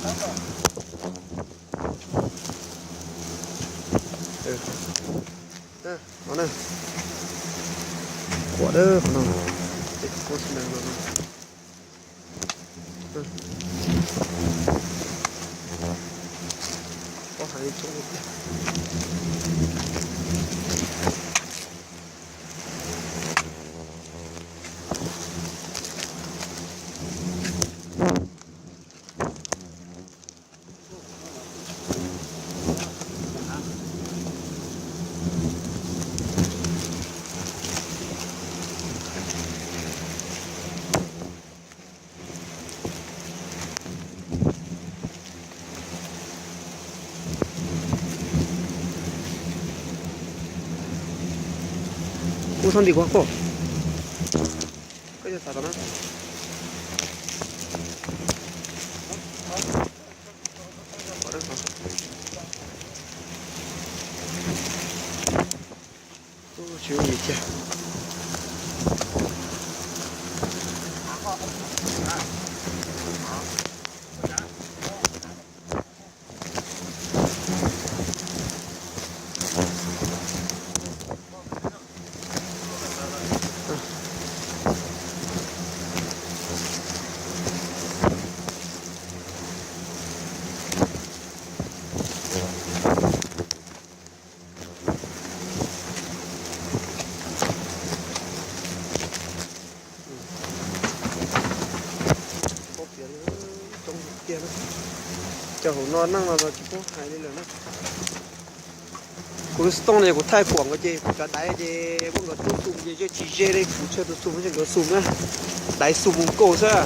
No na, quav dawb qhov no, tej kuv kuab xi nees no no. Pob hais li coob tiag. Kuv txhob ntim kuv qhov koj. Koj yog xav tau na. Tsis yooj yim kiag. Cov hauv no neej no los tsis paub hais li lawm na. Kuv lub xov tooj no yog kuv thaij kuam nkawd ces kuv cov daiv ces muab nkawd tub xum ces yeej tsis ze li, kuv tshuav tus xum ces nkawd xum na. Daiv xum mus nkaus xwb.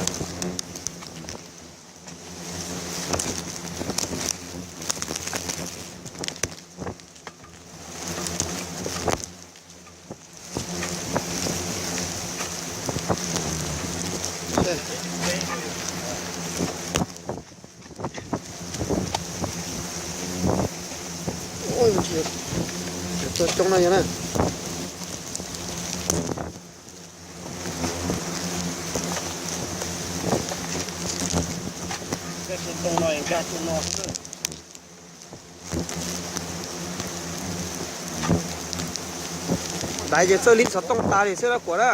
Cov coob no yog na. Daiv ces txawj lib xov tooj tas li xwb na kuam na.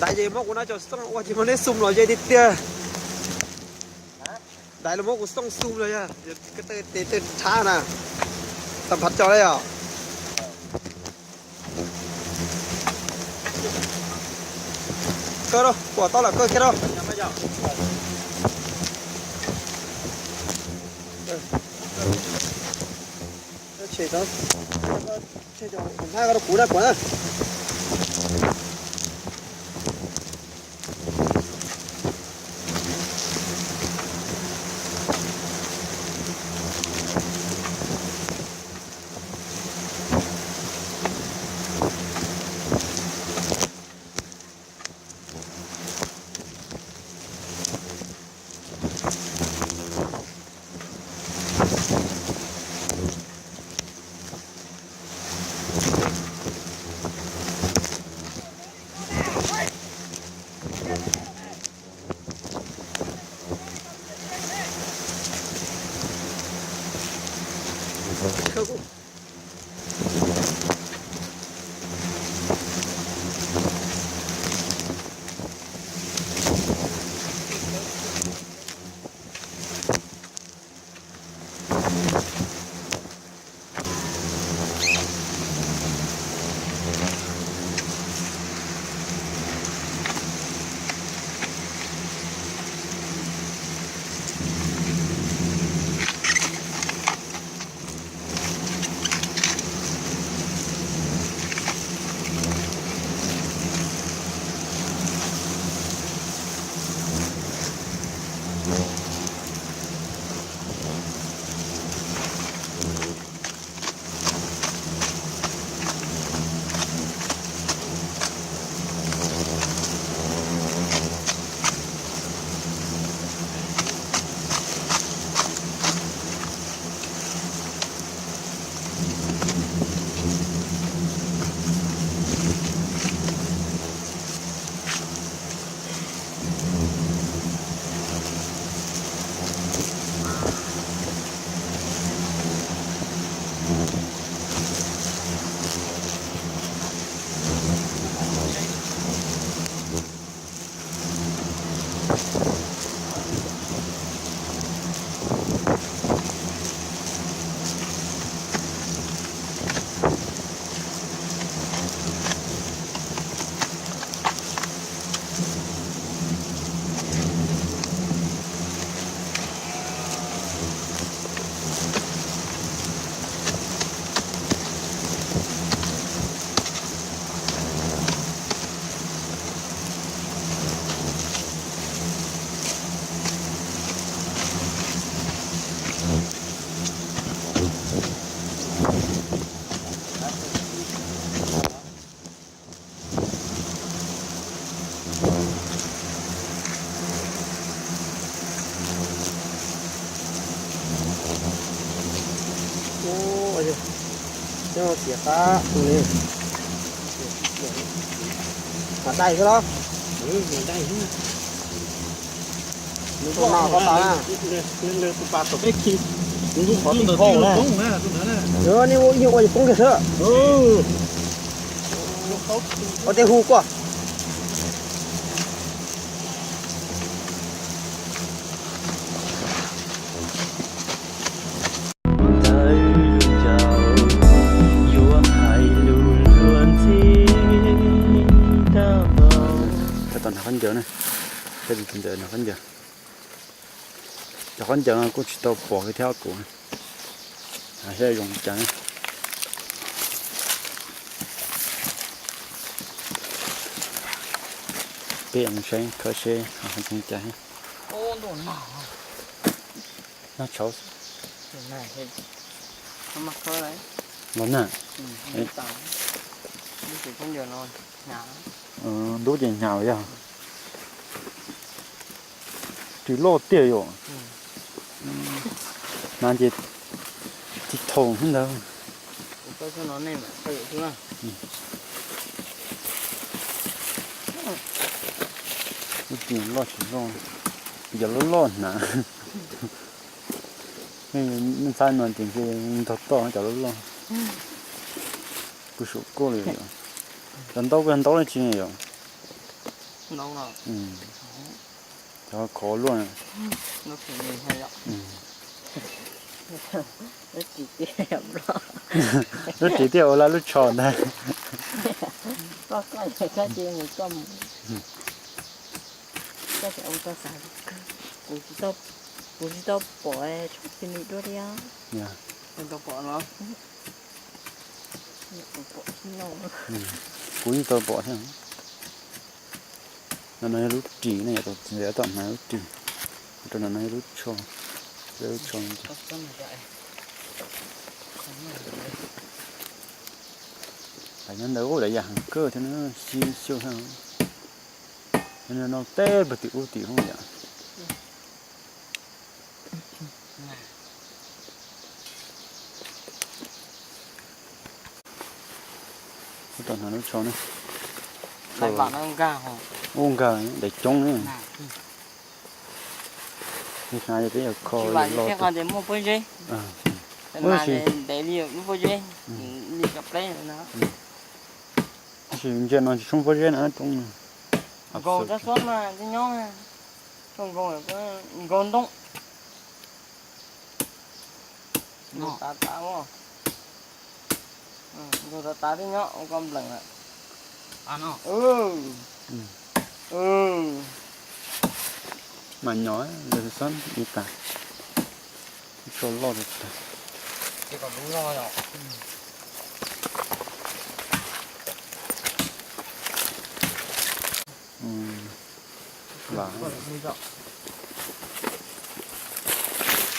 Daiv ces muab kuv na cov xov tooj ua ces muab neb xum los ze tiag tiag. Daiv los muab kuv xov tooj xum los yog ko taw tes taw rhab na. Tau phav cos li os. Kawg rau, kuam tau lawm kawg kiag rau. Tshem, tshem cov hauv hnab ko rau kuv na kuam na. Xiam qab tus ne, mas dai xwb los? Nws ua ib nyuag ua yus poob kiag xwb. Ua tej hu kuaj. Peb tau hnav khaub ncaws na, peb tus ntxawm hnav khaub ncaws. Cov khaub ncaws no kuj tsis tau pom kiag thiab kuv, saib zoo cas. Peb mus saib khawb seb zoo cas. Nag tshauv. Los na. Ntub ces hnyav yog. Ris loj tiag yom. Hnav ces tig thoom xwb ntag. Lub ris loj tsis loj, cov loj loj hnav. Nej ntxhab no ces ntshe ntog toj cov loj loj. Kuv sum kuj li yom. Cov ntaub kuj yog ntaub dab tsi yom? Cov khov luaj. Lub ris tiaj ua laj lub tsho ntag. Kuv tsis tau pom tshaj txhia nws dua li os. Kuv tsis tau pom thiab. No no yog lub ris ne, txiv tom hnav lub ris. Rau no no yog lub tsho, lub tsho. Tam nyob ntawd ub, dav yam heev kawg thiab na, xib xyuaj thiab. No teb pawg tim ub tim hoob yam. Ub, tom hnav lub tsho ne. Ub, nkag daim coob ne. Hnav yog peb yog kho los. Tab sis ntsia no tsis tshoob pob zeb na, roob no. Nkaus rab xub mas nyob, nkaus ntoo. Nkaus tav tav, nkaus tav tav twb nyob ua koj nplees lawm. Mas nyob lawv xab ib tag, tsho loj tag.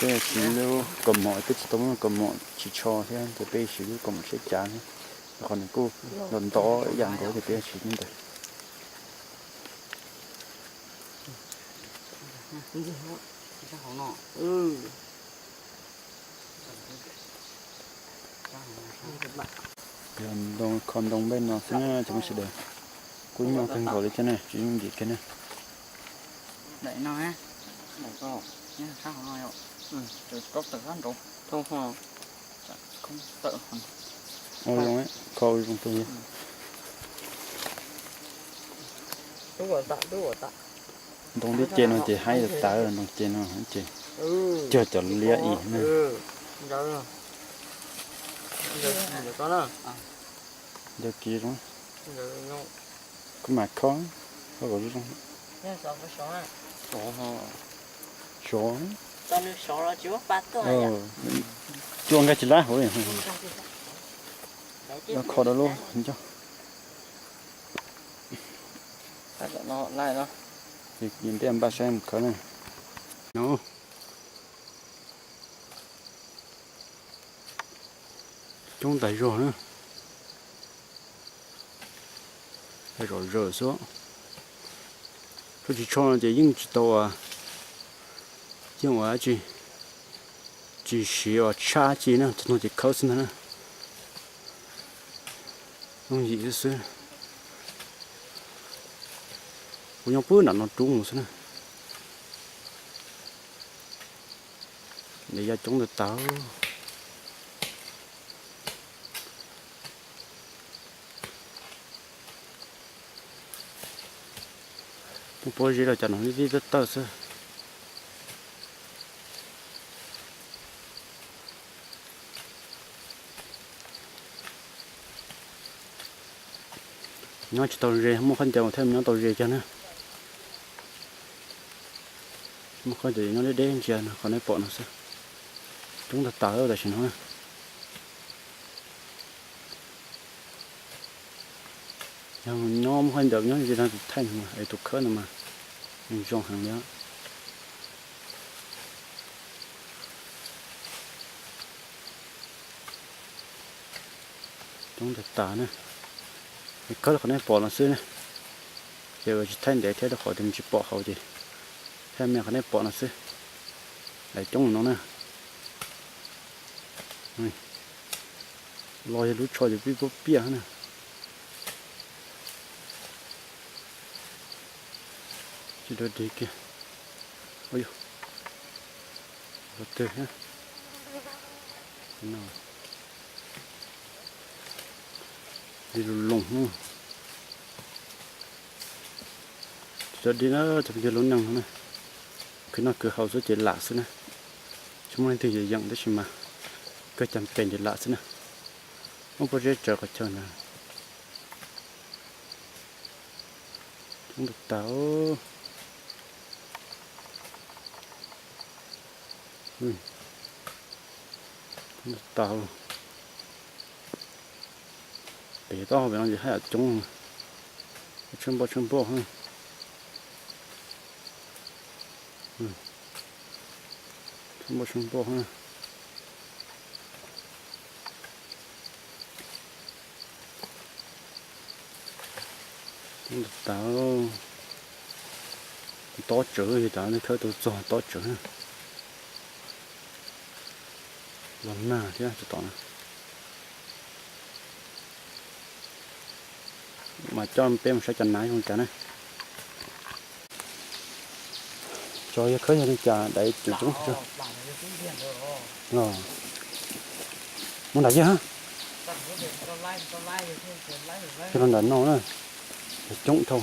Peb siv lub kaus mom, peb tsis tau muaj kaus mom tsis tsho thiab ces peb siv lub kaus mom siab cav thiab. Qhov nws kuj nto nto ib yam nkaus ces peb siv lub ntawd. Kho ntoo npej no xwb na cov phooj ywg sawv daws. Kuj nyob kawg nkaus li thiab ne, tsis yooj yim kiag ne. Ua zoo, kho ua zoo kawg li. Ntoo dib ce no ces haib tas tas, ntoo ce no ces cog cov liab ib na. Nco kiv zoo, kuv mam khob, khob kom zoo zoo. Sov, cua nkag tsis lab hauv li. Kho rau lub ncauj. Ces npej npaj saib mus khawb na. Coob tas zog na. Zom zaws xwb. Tsuas tsis tsho no ces yeej tsis tau, yeej ua dab tsi, tsis siv ua tshab ci na, txog no ces khawb xwb ntag na. Yooj yim xwb xwb. Kuv nyob pw nram no rub mus xwb na. Nws ya coob tas tas. Muaj pob zeb los cas no tib tib tawj tawj xwb. Nyob tsis tau ze, muaj qhov ncauj thiaj nyob tau ze kiag na. Muaj qhov ncauj nyob deb deb ntsia no, qhov nej pom no xwb. Coob tas tas tam sim no na. Yog nyob muaj qhov ncauj nyob ze no tus thaij no es tus khawb no mas nws zoo heev li. Coob tas tas na. Khawb rau qhov nej pom no xwb na. Ces ua tsis thaij ntev thiab rau qhov tias nws tsis pom hauv ces thaij me qhov nej pom no xwb. Lawv coob no na. Los yog lub tsho ces pib pub piaj na. Tsis dog dig kiag. Ua yog, qhov twg, li lus loos. Tsis dog dig na, cov phooj ywg lub neej no na, khwv noj khwv haus xwb ces lam xwb na. Tsis muaj leej twg yeem yeem tab sis mas kawg cam pem ces lam xwb na. Muab pob zeb tsaws qhov chaw ntag. Coob tas tas. Coob tas tas. Pem taub hau pem no ces haj yam coob, tsheej npoj tsheej npoj. Tsheej npoj tsheej npoj. Coob tas tas. Tob tsawv, yog tas nej khawb tau txog tob tsawv. Los nag thiab tsis tom na. Mas coj peb mus saib cov nas zoo cas na. Tso yog khawb yog li cas dais coob coob. Los, mus nram yawg ha. Coj los nram no na. Coob dhau.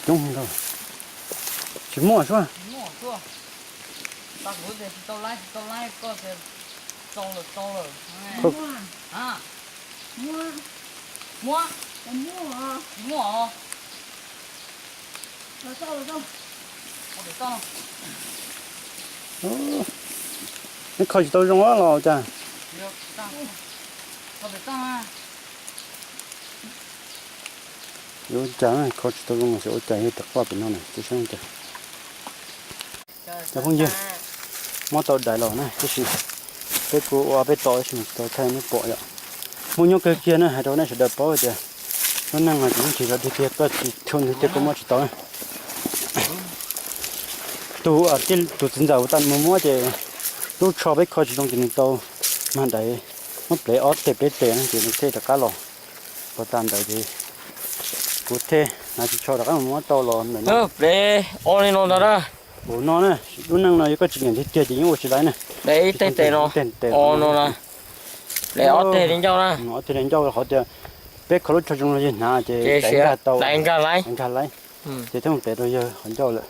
Coob dhau. Tsis muaj suab. Nej kho tsis tau zoo los cas? Yuav ua cas kho tsis tau zoo los xyov ua cas yog rov qab pem no na, tib saib cas. Cov phooj ywg, muab tau dais los na, tab sis peb kuj ua peb tau tab sis mas tsis tau thaij nej pom yom. Muaj nyob kawg kiag na, hais rau nej sawv daws paub tias lub neej no ces yeej tsis zov dig tiag, koj tsis thua nws tiag koj muab tsis tau na. Tus, tus txiv ntxawm uas tau mus muab ces lub tsho peb kho tsis zoo ces nws tau mag dais muab plev ob teg peb teg no ces nws thiaj rov qab los. Puas tas ntawd ces kuv thiaj hnav tsis tsho rov qab mus muab tau los ntawm no. Plev ob li no ntag na. Ua no na, lub neej no yog koj tsis nyiam tiag tiag ces yeej ua tsis laiv na. Plev ib teg tes no, ib teg tes no na. Plev ob teg li ncauj na. Ob teg li ncauj qhov tias Peb kho lub tsho zoo los yawg hnav ces daim nkag tau, daim nkag laiv, ces thiaj mus plev rau yawg qhov ncauj lawm.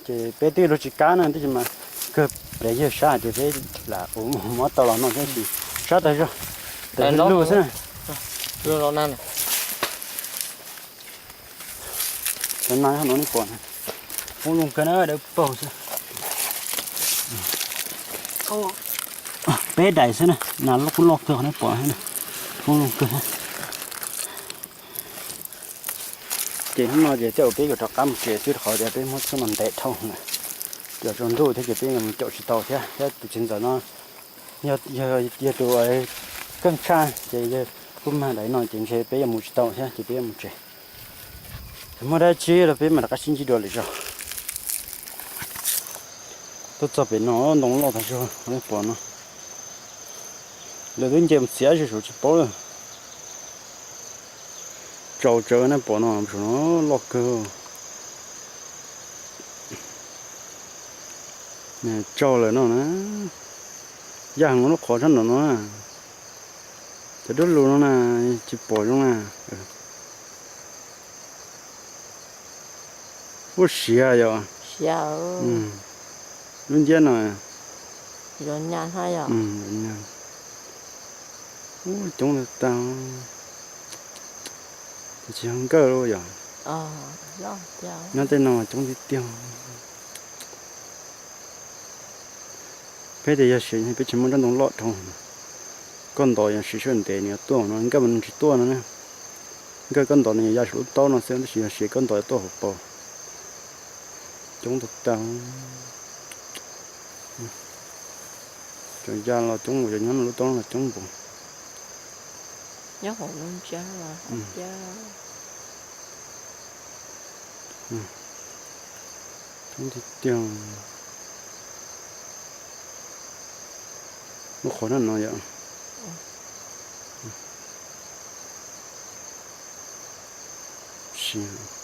Ces peb twb luag tsis kab na, tab sis mas kawg plev yawg sab ces peb lam ua mob tau los no thiab, tab sis sab tas zog, tas zog lug xwb na. Cov nas no nej pom, poob loo kawg na, dawb paug xwb. Peb daim xwb na, nas loj kuj loj kawg, nej pom, poob loo kawg. Ces hnub no ces tej zaum peb yuav rov qab mus tsev xwb, rau qhov tias peb muab txhuab no ntes dhau lawm, cov tsaus ntuj thiab ces peb yuav mus caum tsis tau thiab, thiab tus txiv ntxawm no yog, yog tus kawg tshaj ces yawg kuj mag daim no ces ntshe peb yuav mus tsis tau thiab ces peb yuav mus tsev. Muaj dab tsi los peb mam rov qab sib ntsib dua lwm zaus. Tuaj txog pem no ntoo loj tas zog, nej pom no. Lawv twb nce mus txiav zuj zus tsis paub lawm. Tsaus tsawv, nej pom no, saum no loj kawg. Tsaug lawm no na. Yaj heev lub qhov sab nraum no na. Cov dub lug no na, tsis pom zoo na. Ub, siav yom. Lub nciab no. Ub, coob tag, tsis yog nkawj li yom. Nyob tej no coob tiag tiag. Peb tias yog siav peb tsis muaj tsob ntoo loj dhau. Koj ntov yog siav sawv ntev nws yuav tuaj no, nkawj mas nws tsis tuaj no na. Nkawj koj ntov nws yuav ya saum lub taub no xwb, tab sis yog siav koj ntov yuav tuaj hauv paus. Coob tag tag. Cov ya los coob, cov nyob lub taub no los coob npaum. Coob tiag tiag. Lub qhov no no yom. Siav.